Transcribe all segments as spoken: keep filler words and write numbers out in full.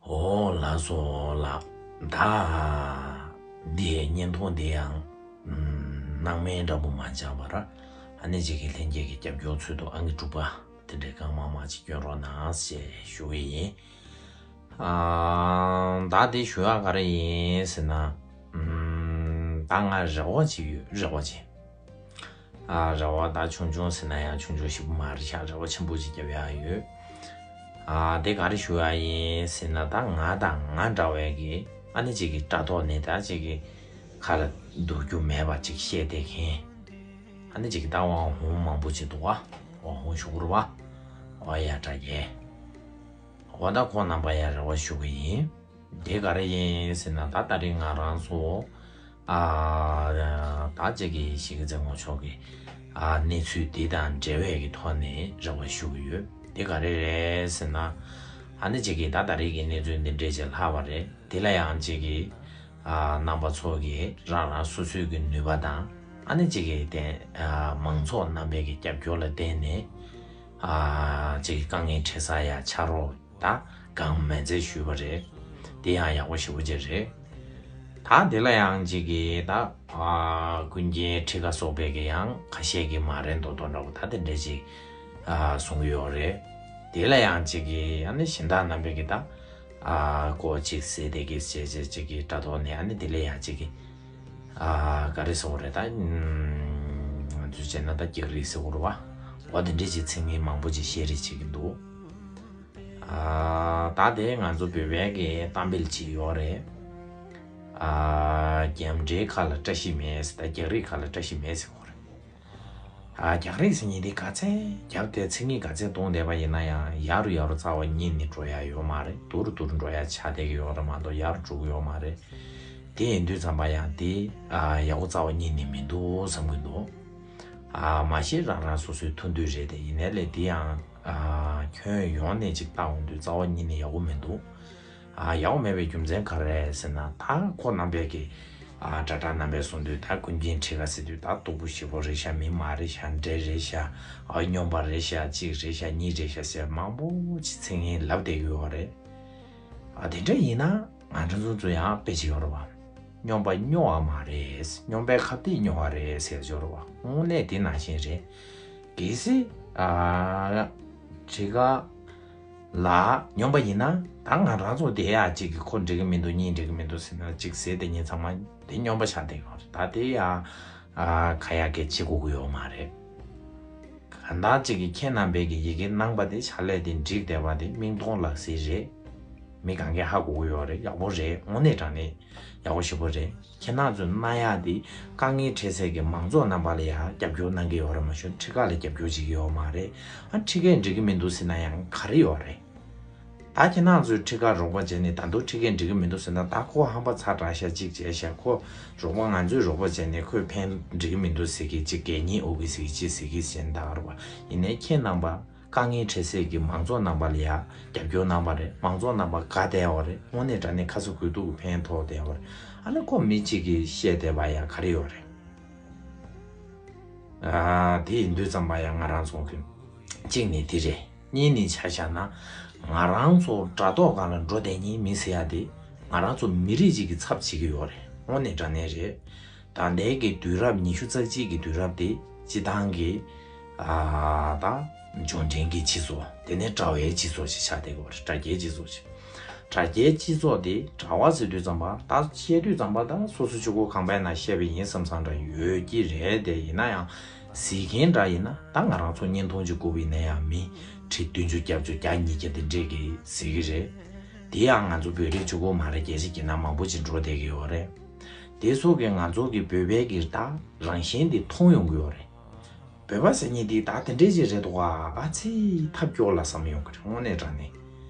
ཨོ་ལགས་སོ་ལགས། ད་འདི་བརྙན་ཐུང་འདི་ཡང་ཨམ་སྣང་མེད་འདྲ་པོ་མ་བྱས་པར་ཨ་ནི་ཅིག་གི་ལྷན་རྒྱས་ཀྱི་རྒྱབ་སྐྱོར་ཚུལ་དུ་ཨང་ཀི་དྲུག་པ་དེ་འདྲའི་རྐང་མ་མ་ཅིག་སྐྱོན་རོགས་གནང་ཞེས་ཞུ་གི་ཡིན། ཨ་ད་དེ་ཞུ་ཡག་ག་རེ་ཡིན་ཟེར་ན། ཨམ་ད་ང་རེ་བ་ཅིག་ཡོད། རེ་བ་ཅིག་ཨ་རེ་བ་ད་ཆུང་ཆུང་ཟེར་ན་ཡང་ཆུང་ཆུང་ཞིག་མ་རེད་ཤག་རེ་བ་ཆེན་པོ་ཅིག་རྒྱབ་ཡག་ཡོད། ཨ་དེ་ག་རེ་ཞུ་ཡག་ཡིན་ཟེར་ན། ད་ང་དང་ང་འདྲ་བའི་གི་ཨ་ནི་ཅིག་གི་དྲ་ཐོག་ནས་ད་ཅིག་གི་ཁ་ལ་འདུག་རྒྱུ་མེད་པ་ཅིག་བཤད་བསྡད་མཁན། ཨ་ནི་ཅིག་གི་ད་དབང་ཧུང་མང་པོ་ཅིག་འདུག་ག་དབང་ཧུང་ཞུ་དགོས་རེད་པ། ཨོ་ཡ་དྲ་རྒྱའི། འོ་ད་ཁོང་རྣམ་པ་ཡ་རེ་བ་ཞུ་གི་ཡིན། དེ་ག་རེ་ཡིན་ཟེར་ན། ད་ད་རེས་ང་རང་ཚོ་ཨ་ད་ཅིག་གི་ཞིག་གི་མཛད་ངོ་ཆོག་གི་ཨ་གནས་ཚུལ་འདི་དང་འབྲེལ་བའི་གི་ཐོག་ནས་རེ་བ་ཞུ་གི་ཡོད། དེ་ག་རེ་རེད་ཟེར་ན། ཨ་ནི་ཅིག་གི་ད་ད་རེས་ཀྱི་གནས་ཚུལ་འདི་འདྲས་ཅིག་ལྷག་པ་རེད། དེ་ལ་ཡང་ཅིག་གི་ཨ་རྣམ་པ་ཚོ་གི་རང་རང་སོ་སོའི་གི་ནུས་པ་དང་ཨ་ནི་ཅིག་གི་དེ་ཨ་མང་ཚོགས་རྣམ་པའི་གི་རྒྱབ་སྐྱོར་ལ་བརྟེན་ནས་ཨ་ཅིག་གི་དཀའ་ངལ་འཕྲད་ས་ཡ་ཆ་རོགས། ད་གང་མེད་ཚེ་ཞུས་པ་རེད། དེ་ཡང་ཡག་པོ་ཞེ་པོ་ཅིག་རེད། ད་དེ་ལ་ཡང་ཅིག་གི་ད་ཨ་ཀུན་མཁྱེན་ཁྲི་ཀ་སོགས་པས་གི་ཡང་ཁ་ཤས་ཀྱིས་མ་རེད་མདོག་མདོག་འདྲ་པོ་ད་དེ་འདྲས་ཅིག་ཨ་གསུང་གི་ཡོད་རེད། དེ་ལ་ཡང་ཅིག་གི་ཨ་ནི་གཞན་དག་རྣམ་པས་གི་ད་ཨ་ཀོ་ཅིག་ཟེར་དེ་གི་བྱས་བྱས་ཅིག་གི་དྲ་ཐོག་ནས་ཨ་ནི་དེ་ལ་ཡང་ཅིག་གི་ཨ་ག་རེ་ཟེར་དགོས་རེད། ད་ང་ཚོས་བྱས་ན་ད་རྒྱག་རེས་ཟེར་དགོས་རེད་པ། འོ་དེ་འདྲས་ཅིག་ཚིག་ངན་མང་པོ་ཅིག་བཤད་རེས་བྱེད་ཀྱི་འདུག་ཨ་ད་དེ་ང་ཚོ་བོད་པའི་གི་གཏམ་དཔེ་ཅིག་ཡོད་རེད། ཨ་རྒྱབ་འདྲེའི་ཁ་ལ་བཀྲ་ཤིས་མེད་ཟེར། ད་རྒྱག་རེས་ཁ་ལ་བཀྲ་ཤིས་མེད་ཟེར་གོ་རེད། ཨ་རྒྱག་རེས་ཟེར་མཁན་དེ་ག་ཚད་རྒྱབ་དེ་ཚིག་ངན་ག་ཚད་གཏོང་བསྡད་པ་ཡིན་ན་ཡང་ཡར་རུ་ཡར་རུ་རྩ་བ་ཉིད་ནས་འགྲོ་ཡ་ཡོད་མ་རེད། མདོར་རུ་མདོར་རུ་འགྲོ་ཡ་ཆགས་བསྡད་ཀྱི་ཡོད་རེད་མ་གཏོགས་ཡར་འགྲོ་གི་ཡོད་མ་རེད། དེ་ཡིན་དུས་ཙམ་པ་ཡང་དེ་ཨ་ཡག་པོ་རྩ་བ་ཉིད་ནས་མི་འདུག་བསམ་གྱི་འདུག་ཨ་མ་གཞི་རང་རང་སོ་སོའི་ཐུགས་འདོད་རེད་དེ། ཡིན་ནའི་ལས་དེ་ཡང་ཨ་ཁྱོན་ཡོངས་ནས་ཅིག་བལྟ་འོང་དུས་རྩ་བ་ཉིད་ནས་ཡག་པོ་མི་འདུག་ཨ་ཡག་པོ་མེད་པའི་རྒྱུ་མཚན་ག་རེ་རེད་ཟེར་ན། ད་ཁོ་རྣམ་པས་ཀྱི་ཨ་དྲ་གྲགས་རྣམ་པས་གསུང་དུས་ད་ཀུན་མཁྱེན་ཁྲི་ཀ་ཟེར་དུས་ད་སྟུག་པོ་ཞིབ་པོ་རེད་ཤག་མི་མ་རེད་ཤག་འདྲེ་རེད་ཤག་ཨ་སྨྱོན་པ་རེད་ཤག་གཅིག་རེད་ཤག་གཉིས་རེད་ཤག་ཟེར་མང་པོ་ཅིག་ཚིག་ངན་ལབ་བསྡད་ཀྱི་ཡོད་རེད། ཨ་དེ་འདྲ་ཡིན་ན་ང་ཚོ་ཚོ་ཡང་དཔེ་ཅིག་ཡོད་རེད་བ། སྨྱོན་པ་སྨྱོ་བ་མ་རེད། སྨྱོན་པའི་ཁ་གཏད་སྨྱོ་བ་རེད་ཟེར་ཡོད་རེད་བ། དངོས་གནས་དེ་ནང་བཞིན་རེད། གལ་སྲིད་ཨ་ཁྲི་ཀ་ལ་སྨྱོན་པ་ཡིན་ན་ད་ང་རང་ཚོ་དེ་ཡ་གཅིག་གི་ཁོ་འགྲིག་གི་མི་འདུག་གཉིས་འགྲིག་གི་མི་འདུག་ཟེར་ན་གཅིག་ཟེར་དེ་ཉིན་ཚང་མ་དེ་སྨྱོན་པ་ཆགས་བསྡད་ཡོད་རེད། ད་དེ་ཡ་ཨ་ཁ་ཡ་གི་བྱེད་དགོས་ཀྱི་ཡོད་མ་རེད། གང་ལྟར་ཅིག་གིས་ཁྱེད་རྣམ་པས་ཀྱི་ཡི་གེ་གནང་པ་དེ་ཕྱག་ལས་དེ་འགྲིག་བསྡད་པ་དེ་མིག་མཐོང་ལག་ཟིན་རེད། མི་གང་གས་ཧ་གོ་གི་ཡོད་རེད། ཡག་པོ་རེད། དངོས་གནས་དྲང་གནས་ཡག་པོ་ཞེ་པོ་རེད། ཁྱེད་རྣམ་ཚོས་གནང་ཡག་དེ་དཀའ་ངལ་འཕྲད་སའི་གི་མང་ཚོགས་རྣམ་པ་ལ་ཡང་རྒྱབ་སྐྱོར་གནང་གི་ཡོད་རེད་མ་གཞི་ཁྲི་ཀ་ལ་རྒྱབ་སྐྱོར་བྱེད་ཀྱི་ཡོད་མ་རེད། ཨ་ཁྲི་ཀས་འགྲིག་གི་མི་འདུག་ཟེར་ན་ཡང་ག་རེ་ཡོད་རེད། ད་ཁྱེད་རྣམ་ཚོས་ཁྲི་ཀ་རོགས་པ་བྱས་ནས་ད་དུང་ཁྲི་ཀས་འགྲིག་གི་མི་འདུག་ཟེར་ན། ད་ཁོ་ཧམ་པ་ཚ་དྲགས་ཤག་གཅིག་བྱས་ཤག་ཁོ་རོགས་པ་ང་ཚོས་རོགས་པ་བྱས་ནས་ཁོས་ཕན་འགྲིག་གི་མི་འདུག་ཟེར་གི་གཅིག་གད་སྙིགས་དབུགས་ཀྱི་ཟེར་གི་གཅིག་ཟེར་གི་ཟེར་ད་ག་རེད་བ། ཡིན་ནའི་ཁྱེད་རྣམ་པ་དཀའ་ངལ་འཕྲད་སའི་གི་མང་ཚོགས་རྣམ་པ་ལ་ཡ་རྒྱབ་སྐྱོར་གནང་པ་རེད། མང་ཚོགས་རྣམ་པ་དགའ་བསྡད་ཡོད་རེད། དངོས་གནས་དྲང་གནས་ཁ་ཚ་དགོས་གཏུགས་ཀྱི་ཕན་ཐོགས་བསྡད་ཡོད་རེད། ཨ་ནི་ཁོ་མི་གཅིག་གིས་བཤད་བསྡད་པ་ཡ་ག་རེ་ཡོད་རེད། ཨ་དེ་ཡིན་དུས་ཙམ་པ་ཡང་ང་རང་ཚོ་གི་གཅིག་ནི་དེ་རེད། གཉིས་ནི་ཆ་བཞག་ན་ང་རང་ཚོ་དྲ་ཐོག་སྒང་ལ་འགྲོ་བསྡད་མཁན་མི་ཟེར་ཡ་དེ་ང་རང་ཚོ་མི་རིགས་གཅིག་གི་ཚབ་བྱེད་ཀྱི་ཡོད་རེད། དངོས་གནས་དྲང་གནས་རེད། ད་ལྟའི་གི་དུས་རབས་ཉི་ཤུ་རྩ་གཅིག་གི་དུས་རབས་དེ་སྤྱི་བཏང་གི་ཨ་ད་འབྱོར་འབྲིང་གི་སྤྱི་ཚོགས་དེ་ནས་དྲ་བའི་སྤྱི་ཚོགས་ཤིག་ཆགས་བསྡད་ཀྱི་ཡོད་རེད། དྲ་རྒྱའི་སྤྱི་ཚོགས་ཤིག་དྲ་རྒྱའི་སྤྱི་ཚོགས་དེ་དྲ་བ་ཟེར་དུས་ཙམ་པ་ད་བཤད་དུས་ཙམ་པ་ད་སོ་སོ་ཆུ་ཁོལ་ཁང་པའི་ནང་བཤད་པ་ཡིན་བསམ་བསམ་འདྲ་ཡོད་ཀྱི་རེད། དེ་ཡིན་ན་ཡང་གཟིགས་མཁན་འདྲ་ཡིན་ན་ད་ང་རང་ཚོ་བརྙན་ཐུང་ཅིག་བསྐུར་བ་ཡིན་ན་ཡང་མི་ཁྲི་བདུན་ཅུ་བརྒྱད་ཅུ་བརྒྱ་ཉིས་བརྒྱ་དེ་འདྲས་ཀྱིས་གཟིགས་ཀྱི་རེད། དེ་ཡང་ང་ཚོ་བོད་རིགས་གཅིག་པོ་མ་རེད། རྒྱལ་སྤྱི་རྒྱལ་ནང་མང་པོ་ཅིག་འགྲོ་བསྡད་ཀྱི་ཡོད་རེད། དེ་སོགས་ཀྱིས་ང་ཚོ་གི་བོད་པའི་གི་ད་རང་བཞིན་དེ་མཐོང་ཡོང་གི་ཡོད་རེད། བོད་པ་ཟེར་མཁན་དེ་ད་དེ་འདྲས་ཅིག་རེད་འདུག་ག་ཨ་ཙི་ཐབས་སྐྱོ་ལ་བསམ་ཡོང་གི་རེད། དངོས་གནས་དྲང་གནས།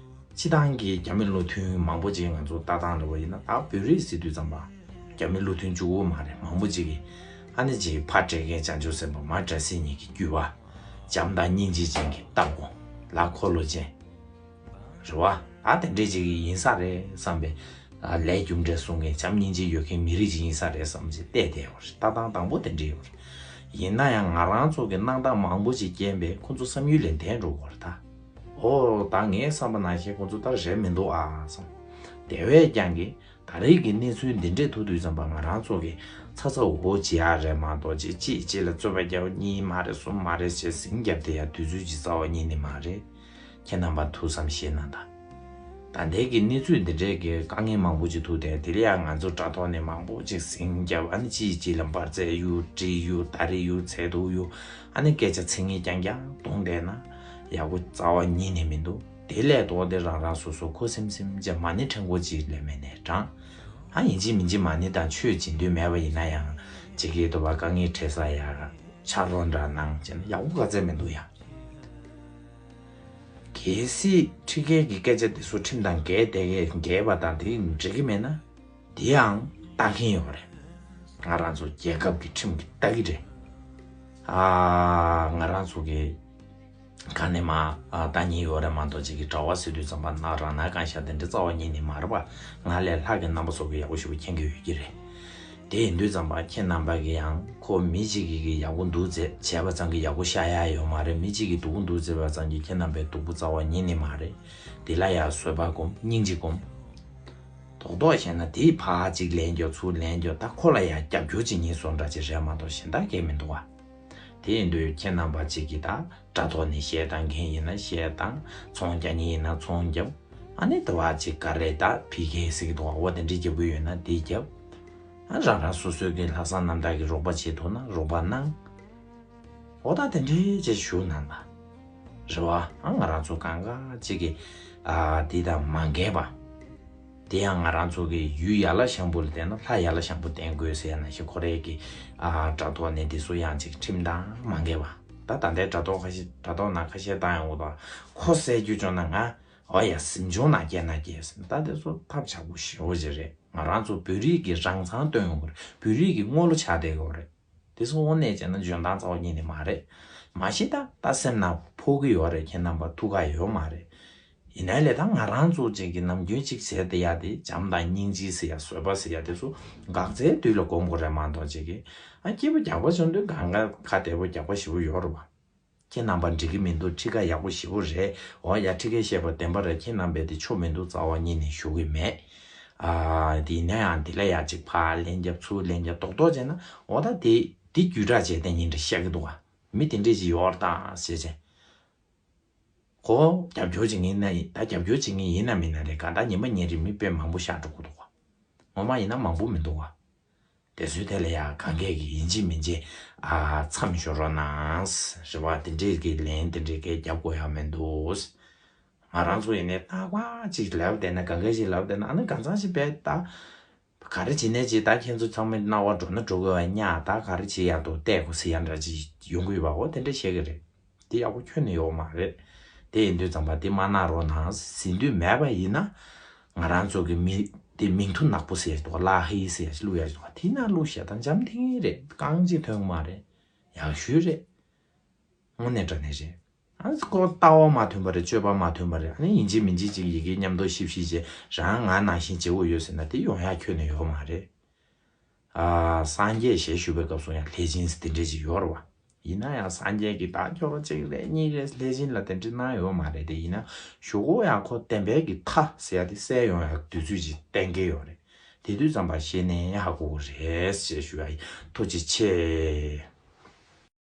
སྤྱི་བཏང་གི་རྒྱ་མི་བློ་མཐུན་མང་པོ་ཅིག་ང་ཚོ་ལྟ་སྟངས་འདྲ་པོ་ཡིན་ན་ད་བོད་རིགས་ཟེར་དུས་ཙམ་པ་རྒྱ་མི་བློ་མཐུན་གཅིག་པོ་མ་རེད། མང་པོ་ཅིག་གིས་ཨ་ནི་ཅིག་ཕ་བཀྲ་ཤིས་བྱང་ཆུབ་སེམས་དཔའ་མ་བཀྲ་ཤིས་གཉིས་ཀྱི་བརྒྱུད་པ། བྱམས་དང་སྙིང་རྗེ་ཅན་གྱི་ལྟ་བ། ལ་འཁོར་ལོ་ཅན། རེད་བ། ད་དེ་འདྲས་ཅིག་ཡིན་ས་རེད་བསམ་པའི་ཨ་ལས་རྒྱུ་འབྲས་གསུང་མཁན་བྱམས་སྙིང་རྗེ་ཡོད་མཁན་མི་རིགས་ཅིག་ཡིན་ས་རེད་བསམ་ཅིག་བལྟས་བསྡད་ཡོད་རེད། ལྟ་སྟངས་དང་པོ་དེ་འདྲས་ཡོད་རེད། ཡིན་ན་ཡང་ང་རང་ཚོ་གི་གནང་སྟངས་མང་པོ་ཅིག་རྐྱེན་པས་ཁོ་ཚོ་བསམ་ཡུལ་ལས་འདས་འགྲོ་གི་ཡོད་རེད་ད། ཨོ་ད་ངས་བསམ་པ་ནང་བཞིན་ཁོ་ཚོ་ད་རེད་མི་འདུག་ཨ་བསམ། དེ་བས་ཀྱང་གི་ད་རེས་ཀྱི་གནས་ཚུལ་འདི་འདྲས་ཐུག་དུས་ཙམ་པ་ང་རང་ཚོ་གི་ཚ་ཚ་འུར་འུར་བྱེད་ཡག་རེད་མ་གཏོགས་ཅིག་གཅིག་གཅིག་ལ་རྩོད་པ་རྒྱབ། གཉིས་མ་རེད་གསུམ་མ་རེད་ཞེས་ཟིང་རྒྱབ་དེ་ཡང་དུས་ཚོད་ཀྱི་རྩ་བ་ཉིད་ནས་མ་རེད། ཁྱེད་རྣམ་པ་ཐུགས་བསམ་བཞེས་གནང་དང་། ད་ལྟའི་གི་གནས་ཚུལ་འདི་འདྲས་ཀྱི་དཀའ་ངལ་མང་པོ་ཅིག་ཐུག་དེ་དེ་ལ་ཡང་ང་ཚོ་དྲ་ཐོག་ནས་མང་པོ་ཅིག་ཟིང་རྒྱབ། ཨ་ནི་གཅིག་གཅིག་ལ་འབར་རྫས་གཡུག་གྲི་གཡུག་ད་རེས་གཡུག་ཚེ་ཐུག་གཡུག་ཨ་ནི་སྐད་ཆ་ཚིག་ངན་རྐྱང་རྐྱང་གཏོང་བསྡད་ན་ཡག་པོ་རྩ་བ་ཉིད་ནས་མི་འདུག་དེ་ལས་ལྡོག་སྟེ་རང་རང་སོ་སོ་ཁུ་སིམ་སིམ་བྱས་མ་ཎི་ཕྲེང་པོ་གཅིག་ལས་མེད་ནས་དྲངས། ཨ་ཡིན་གཅིག་མིན་གཅིག་མ་ཎི་དང་ཆོས་སྦྱིན་འདོད་མེད་པ་ཡིན་ན་ཡང་ཅིག་གིས་དོ་བ་དཀའ་ངལ་འཕྲད་ས་ཡ་ཆ་རོགས་འདྲ་གནང་བྱས་ན་ཡག་པོ་ག་ཚད་མི་འདུག་ཡ། གལ་སྲིད་ཁྲི་ཀའི་གི་སྐད་ཆ་དེ་ཚོ་ཁྲིམས་དང་འགལ་བསྡད་གི་འགལ་བ་དང་དེ་འགྲིག་གི་མེད་ན་དེའང་ལྟ་མཁན་ཡོད་རེད། ང་རང་ཚོ་རྒྱལ་ཁབ་ཀྱི་ཁྲིམས་ཀྱིས་ལྟ་གི་རེད། ཨ་ང་རང་ཚོ་གི་ག་ནས་མ་ཨ་ལྟ་མཁན་ཡོད་རེད་མ་གཏོགས་ཅིག་གི་གྲྭ་བ་ཟེར་དུས་ཙམ་པ་ན་རང་ན་གང་ཤ་དེ་འདྲ་རྩ་བ་ཉིད་ནས་མ་རེད་པ། ང་ལས་ལྷག་གི་རྣམ་པ་ཚོ་གི་ཡག་པོ་ཞེ་པོ་མཁྱེན་གི་ཡོད་ཀྱི་རེད། དེ་ཡིན་དུས་ཙམ་པ་ཁྱེད་རྣམ་པ་གིས་ཡང་ཁོ་མི་གཅིག་གིས་གི་ཡག་པོ་འདུག་ཟེར་བྱས་པ་ཙམ་གྱིས་ཡག་པོ་ཤར་ཡ་ཡོད་མ་རེད། མི་གཅིག་གིས་སྡུག་པོ་འདུག་ཟེར་བ་ཙམ་གྱིས་ཁྱེད་རྣམ་པའི་སྡུག་པོ་རྩ་བ་ཉིད་ནས་མ་རེད། དེ་ལ་ཡང་བཟོད་པ་སྒོམ། སྙིང་རྗེ་སྒོམ། རྡོག་རྡོག་བཤད་ན་དེས་ཕར་གཅིག་ལན་རྒྱོབ་ཚུར་ལན་རྒྱོབ། ད་ཁོ་ལ་ཡང་རྒྱབ་སྐྱོར་བྱེད་མཁན་བཟོ་འདྲ་ཅིག་རེད་མ་གཏོགས་གཞན་དག་གང་མི་འདུག་བ། དེ་ཡིན་དུས་ཁྱེད་རྣམ་པ་གཅིག་གིས་ད་དྲ་ཐོག་ནས་གཞས་བཏང་མཁན་ཡིན་ན་གཞས་བཏང་། ཚོང་རྒྱག་མཁན་ཡིན་ན་ཚོང་རྒྱབ། ཨ་ནི་དེ་བ་ཅིག་ག་རེ་ད་ཕི་ཀེ་ཟེར་གི་འདུག་བ། འོ་དེ་འདྲས་རྒྱབ་གི་ཡོད་ན་དེ་རྒྱབ། ཨ་རང་རང་སོ་སོའི་གི་ལྷག་བསམ་རྣམ་དག་གིས་རོགས་པ་བྱེད་ཐུབ་ན་རོགས་པ་གནང་། འོ་ད་དེ་འདྲས་ཅིག་ཞུ་གནང་ད། རེད་བ། ཨ་ང་རང་ཚོ་གང་ག་ཅིག་གི་ཨ་འདི་དང་མ་འགལ་བ། དེ་ཡང་ང་རང་ཚོ་གི་ཡུལ་ཡར་ལ་ཤམ་བུ་ལ་བསྟན་ན་ལྷ་ཡར་ལ་ཤམ་བུ་བསྟན་དགོས་ཟེར་ཡ་ནང་བཞིན་ཁོ་རའི་གི་ཨ་དྲ་ཐོག་ནས་འདི་ཚོ་ཡང་ཅིག་ཁྲིམས་དང་མ་འགལ་བ། ད་ད་ལྟའི་དྲ་ཐོག་ཁ་ཤས་དྲ་ཐོག་ནང་ཁ་ཤས་བཏང་ཡོང་གི་འདུག་ཁོ་བསད་རྒྱུ་བྱུང་ན་ང་འོ་ཡ་གཟིམ་ཆུང་ནང་སྐྱེལ་ན་སྐྱེལ་ཟེར། ད་དེ་ཚོ་ཐབས་ཆག་པོ་ཞེ་པོ་ཅིག་རེད། ང་རང་ཚོ་བོད་རིགས་ཀྱི་རང་མཚང་སྟོན་ཡོང་གི་རེད། བོད་རིགས་ཀྱི་དངོས་ལོ་ཆགས་བསྡད་ཡོད་རེད། དེ་ཚོ་དངོས་གནས་བྱས་ན་འཇོན་ཐང་རྩ་བ་ཉིད་ནས་མ་རེད། མ་གཞི་ད་ད་སེམས་ནང་ཕོག་གི་ཡོད་རེད། ཁྱེད་རྣམ་པ་ཐུགས་ཁག་ཡོད་མ་རེད། ཡིན་ནའི་ལས་ད་ང་རང་ཚོ་ཅིག་གི་ནམ་རྒྱུན་ཅིག་བྱས་བསྡད་ཡ་དེ་བྱམས་དང་སྙིང་རྗེ་ཟེར་ཡ་བཟོད་པ་ཟེར་ཡ་དེ་ཚོ་འགག་རྩའི་དུས་ལ་སྒོམ་དགོས་རེད་མ་གཏོགས་ཅིག་གི་ཨ་སྐྱིད་པོ་རྒྱག་པ་བྱུང་དུས་གང་ག་ཁ་བདེ་པོ་རྒྱག་པ་ཞེ་པོ་ཡོད་རེད་བ། ཁྱེད་རྣམ་པ་འགྲིག་གི་མི་འདུག་ཁྲི་ཀ་ཡག་པོ་ཞེ་པོ་རེད། འོ་ཡ་ཁྲི་ཀའི་བཤད་པ་བདེན་པ་རེད། ཁྱེད་རྣམ་པས་དེ་ཆོ་མི་འདུག་རྩ་བ་ཉིད་ནས་ཞུ་གི་མེད། ཨ་དེ་ཡིན་ན་ཡང་དེ་ལ་ཡ་ཅིག་ཕར་ལན་རྒྱབ་ཚུར་ལན་རྒྱབ་རྡོག་རྡོག་བྱས་ན་འོ་ད་དེ་དེ་རྒྱུ་འབྲས་བྱས་ཏེ་ཉིན་རེ་བཤད་གི་འདུག་བ། མི་དེ་འདྲས་ཅིག་ཡོད་རེད་ད་ཟེར་བྱས། ཁོ་རྒྱབ་སྐྱོར་བྱེད་མཁན་ན་ཡིན། ད་རྒྱབ་སྐྱོར་བྱེད་མཁན་ཡིན་ན་མིན་ན་རེད། གང་ལྟར་ཉི་མ་ཉིན་རེ་མི་དཔེ་མང་པོ་ཤར་འགྲོ་གི་འདུག་བ། ངོ་མ་ཡིན་ན་མང་པོ་མི་འདུག་བ། དེ་ཚོའི་ཐད་ལ་ཡང་གང་གས་ཀྱིས་ཡིན་གཅིག་མིན་གཅིག་ཨ་མཚམས་ཞོར་རོགས་གནང་། རེད་བ། དེ་འདྲས་ཀྱི་ལན་དེ་འདྲས་ཀྱི་རྒྱབ་དགོས་ཡ་མི་འདུག་ང་རང་ཚོ་ཡིན་ནའི་རྟག་པར་ཅིག་ལབ་བསྡད་ན་གང་གས་ཅིག་ལབ་བསྡད་ན་ཨ་ནི་གང་ཚང་ཞིག་བས་ད། ག་རེ་བྱེད་ནས་ཅིག་ད་ཁྱེད་ཚོ་ཚང་མའི་རྣ་བར་འགྲོ་ན་འགྲོ་དགོས་པ་ཉག་ད་ག་རེ་བྱེད་ཡ་འདུག་བལྟས་དགོས་ཟེར་ཡ་འདྲ་ཅིག་ཡོང་གི་ཡོད་པ། འོ་དེ་འདྲ་བཤད་ཀྱི་རེད། དེ་ཡག་པོ་ཁྱོན་ནས་ཡོད་མ་རེད། དེ་ཡིན་དུས་ཙམ་པ་དེ་མ་གནང་རོགས་གནང་། ཟིན་དུས་མེད་པ་ཡིན་ན་ང་རང་ཚོ་གི་མི་དེ་མིང་ཐོ་ནག་པོ་ཟེར་ཡ་ཞིག་འདུག་ལ་ཧི་ཟེར་ཡ་ཞིག་བླུག་ཡ་ཞིག་འདུག་དེ་ན་བླུག་བཤད་ད་འཇམ་ཐིང་རེད། རྐང་གཅིག་ཐོན་གི་མ་རེད། ཡག་ཤོས་རེད། དངོས་གནས་དྲང་གནས་རེད། ཨ་ཁོ་ལྟ་བ་མ་མཐུན་པ་རེད། སྤྱོད་པ་མ་མཐུན་པ་རེད། ཨ་ནི་ཡིན་གཅིག་མིན་གཅིག་ཅིག་ཡི་གེ་མཉམ་དུ་ཤིབ་ཤིབ་བྱས་རང་ང་ནང་བཞིན་བྱེད་དགོས་ཡོད་ཟེར་ན་དེ་ཡོང་ཡ་ཁྱོན་ནས་ཡོད་མ་རེད། ཨ་སངས་རྒྱས་ཞལ་བཞུགས་པའི་སྐབས་སུ་ཡང་ལྷས་བྱིན་ཟེར་དེ་འདྲས་ཅིག་ཡོད་རེད་བ། ཡིན་ན་ཡང་སངས་རྒྱས་ཀྱིས་ད་སྐྱོ་རོ་གཅིག་རེད་གཉིས་རེད་ལྷས་བྱིན་ལ་དེ་འདྲས་གནང་ཡོད་མ་རེད་དེ། ཡིན་ན་ཞུ་གོ་ཡང་ཁོ་བདེན་པའི་གི་མཐའ་ཟེར་ཡ་དེ་གསལ་ཡོང་ཡ་དུས་ཚོད་ཅིག་གཏན་འཁེལ་ཡོད་རེད། དེ་དུས་ཙམ་པ་ཤེས་ནས་ཧ་གོ་གི་རེད་ཞེས་ཞུ་ཡ་ཡིན། ཐུགས་རྗེ་ཆེ།